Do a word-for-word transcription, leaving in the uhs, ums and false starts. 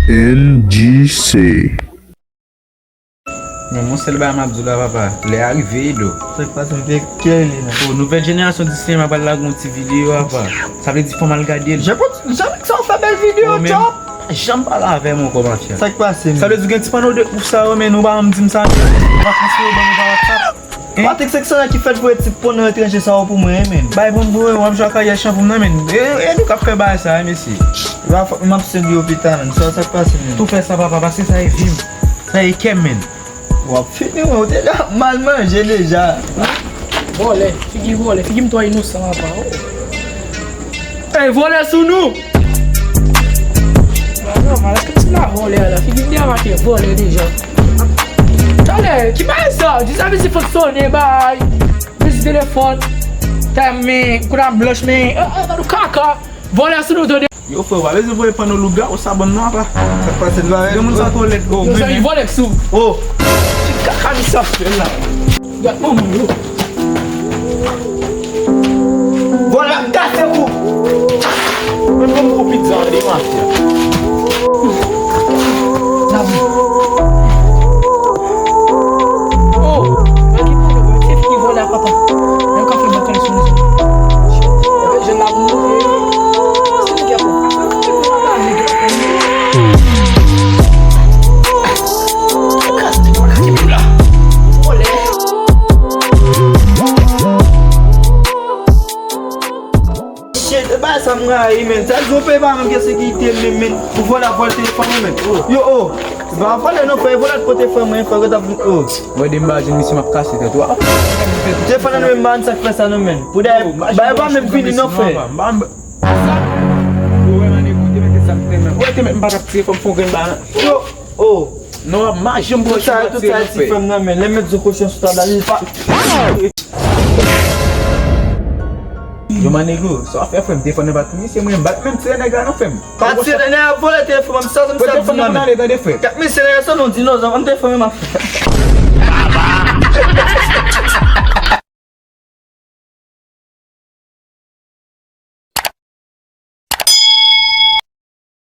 N G C. Men mon sèl bagay m ap di w la, papa, lè a rive, Edo. Sa k pase, m te kè li la. Oh, nouvèl jenerasyon di sinema pral lage yon ti videyo, papa. Sa vle di fò m al gade l. Jan pou, jan nèg sa w fè bèl videyo, Chòp? Pa janm pale avè m ankò, mafya. Sa k pase, men? Sa vle di w gen ti panno de ouf sa yo, men nou pa janm di m sa. Ou pa transfere ban nou pa WhatsApp. Hein? Patrick, se ki sa ki fèt voye ti panno etranje sa yo pou mwen, men. Bay ban m voye, w ap jwe ak Ariel Chanpou m nan, men. E, e nou k ap fè bagay sa, wi, mesye. Rafa, m ap send yo pita, men. Sa, sa k pase, men? Tou fè sa, papa, paske sa e vi m. Sa e kè m, men. W ap fini, mwen, ou te ja mal manje deja. Vòlè, figi vòlè, figi m twò inosan, apa, oh. Ey, vòlè sou nou! Ba nòmal, èske ti la vòlè a la? Figi m deja make vòlè deja. Talè, ki bagay sa? Di sa vin si fonksyone, bay. Vin si telefòn. Tè men, kout ap blanch, men. Ah, ah, gad ou kaka. Vòlè sou nou, tande. Yo, frè, w pa bezwen voye panno lougawou sa ban m non, apa. Sa k pase la? Gen moun sa twò lèd, oh. Yo, men, sa men. Vòlè sou. Oh. Ti kaka misye ap fè la. Gad manman yo. Vòlè ap kase kou. Men bon, bon, pizza, de mafya. N ap Oh, men ki pwoblèm, men se figi vòlè a, papa. Yon kafe bò kay sou nou. Epi jèn la pou moute. Se nèg la pou. Vòlè. Shit, e bagay sa m rayi, men. Sa di w peye pa menm gen sekirite, men, men. Pou vòlè ap vòlè telefòn mwen, men. Yo, oh. Se pa vòlè, non, frè. E vòlè t pote frè mwen, frè, yo t ap, oh. Mwen, de m pa jwenn misye, m ap kase tèt ou. Telefòn nan, men, m pa konn sa k fè sa, non, men. Pou dèyè, bagay pa menm fini, non, frè. Yo, wè, man, ekoute, men, sa k fè, men. Wè, te mèt m pa t ap tire fò m fon grenn ba. Yo, oh. Non, m pa janm pran chans ap tire, non, frè. Tout sa, tout sa, ti frè m nan, men. Lè m met zo kochon sou tab la, li pa. Yo, man, nego, sa w ap fè, frè m? Telefòn nan pa pou misye, mwen, m pa t menm tire nèg la, non, frè m. Pa tire nèg la, vòlè telefòn, m sa, m sa di nan men. Kèk misye, nèg la, se yon dinozò, m telefòn, men, m ap fè.